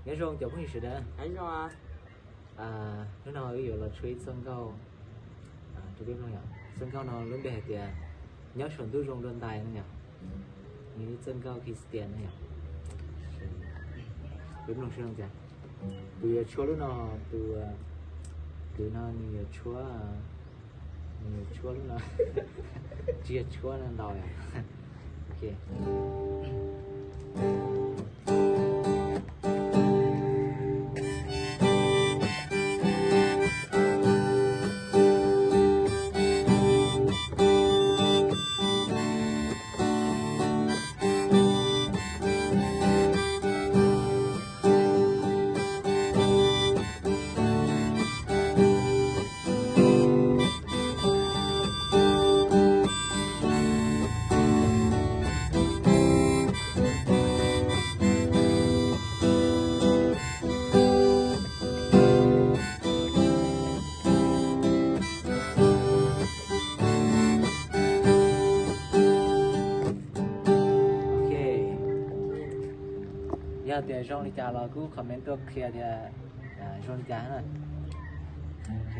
Nyob zoo cov phooj ywg sawv daws. Hnub no wb yuav los tshuab ib txoj nkauj rau peb mloog yom. Txoj nkauj no lub npe hais tias nyob saum ntuj zoo dua ntais no yom. Nws ib txoj nkauj Kristian no yom. Peb mloog seb zoo cas. Kuv yuav tshuab lub no, tus, tus no nws yuav tshuab, nws yuav tshuab lub no. Tsis yog tshuab no ntau yom. Ok. Ok. Yog tias zoo li cas los kuj comment tuaj qhia tias zoo li cas na. Ok.